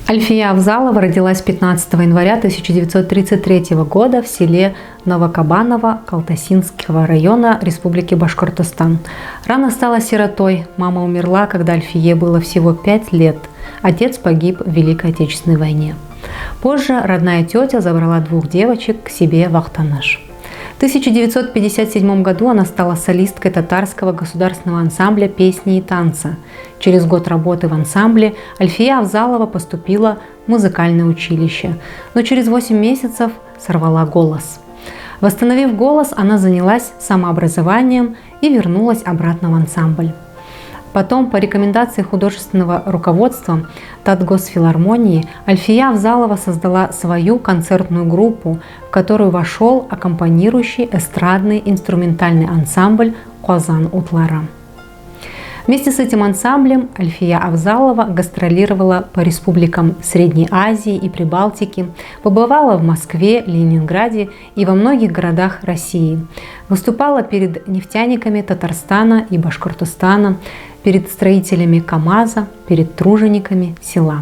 Альфия Авзалова родилась 15 января 1933 года в селе Новокабаново Калтасинского района Республики Башкортостан. Рано стала сиротой. Мама умерла, когда Альфие было всего 5 лет. Отец погиб в Великой Отечественной войне. Позже родная тетя забрала двух девочек к себе в Актаныш. В 1957 году она стала солисткой татарского государственного ансамбля песни и танца. Через год работы в ансамбле Альфия Авзалова поступила в музыкальное училище, но через 8 месяцев сорвала голос. Восстановив голос, она занялась самообразованием и вернулась обратно в ансамбль. Потом, по рекомендации художественного руководства Татгосфилармонии, Альфия Авзалова создала свою концертную группу, в которую вошел аккомпанирующий эстрадный инструментальный ансамбль «Казан Утлара». Вместе с этим ансамблем Альфия Авзалова гастролировала по республикам Средней Азии и Прибалтики, побывала в Москве, Ленинграде и во многих городах России. Выступала перед нефтяниками Татарстана и Башкортостана, перед строителями КАМАЗа, перед тружениками села.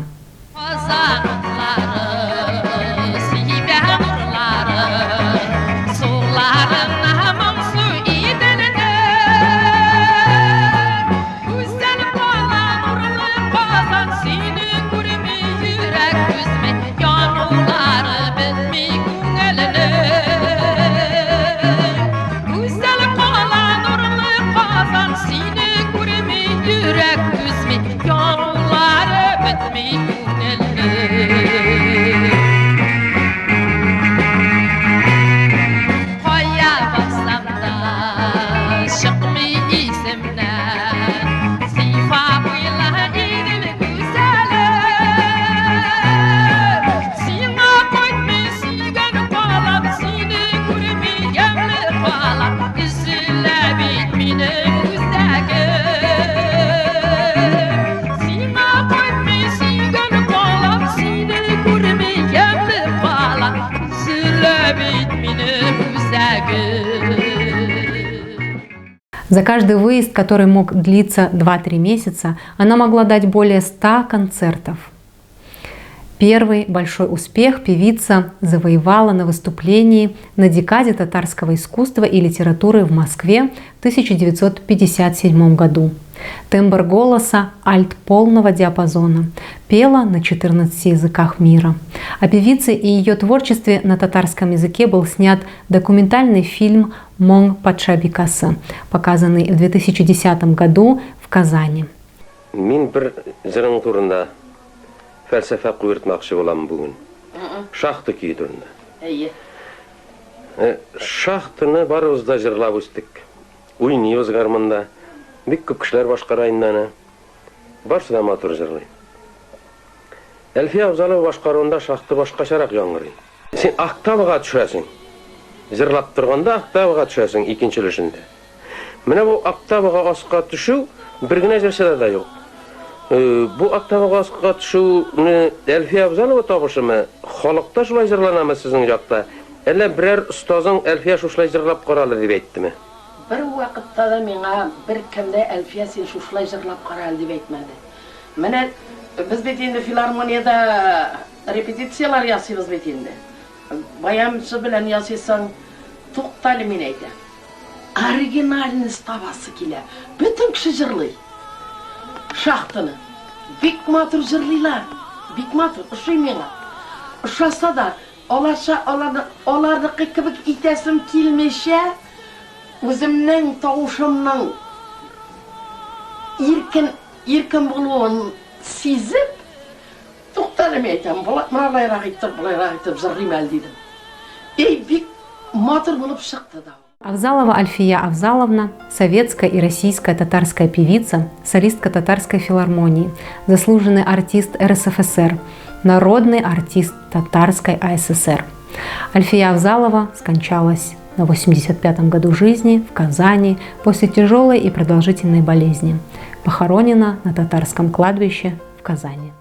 За каждый выезд, который мог длиться 2-3 месяца, она могла дать более 100 концертов. Первый большой успех певица завоевала на выступлении на декаде татарского искусства и литературы в Москве в 1957 году. Тембр голоса альт полного диапазона. Пела на 14 языках мира. О певице и ее творчестве на татарском языке был снят документальный фильм «Моң патшабикәсе», показанный в 2010 году в Казани. Мин бер җырың турында фәлсәфә куертмакчы булам бүген. Шахта көе турында. Әйе. Шахтаны барыбыз да җырлап үстек. Уйныйбыз гармунда. Бик күп кешеләр башкара инде аны. Барысы да матур җырлый. Әлфия Авзалова башкаруында шахта башкачарак яңгырый. Син октавага төшәсең. Җырлап торганда октавага төшәсең икенче өлешендә. Менә бу октавага аска төшү бер генә җырчыда да юк. Бу октавага аска төшүне Әлфия Авзалова табышымы? Халыкта шулай җырланамы сезнең якта? Әллә берәр остазың Әлфия шушылай җырлап кара әле дип әйттеме? Бер вакытта да миңа беркем дә Әлфия син шушылай җырлап кара әле дип әйтмәде. Менә без бит инде филармониядә репетицияләр ясыйбыз бит инде. Баянчы белән ясыйсың, туктале мин әйтәм. Оригинальность табасы килә. Бөтен кеше җырлый. Шахтаны. Бик матур җырлыйлар. Бик матур, ошый миңа. Ошаса да, аларча аларны аларныкы кебек итәсем килмичә, үземнең тавышымның иркен иркен булуын сизеп, туктале мин әйтәм, менә болайрак итеп, болайрак итеп җырлыйм әле дидем. Эй, бик матур булып чыкты да. Авзалова Альфия Авзаловна – советская и российская татарская певица, солистка татарской филармонии, заслуженный артист РСФСР, народный артист Татарской АССР. Альфия Авзалова скончалась на 85-м году жизни в Казани после тяжелой и продолжительной болезни. Похоронена на татарском кладбище в Казани.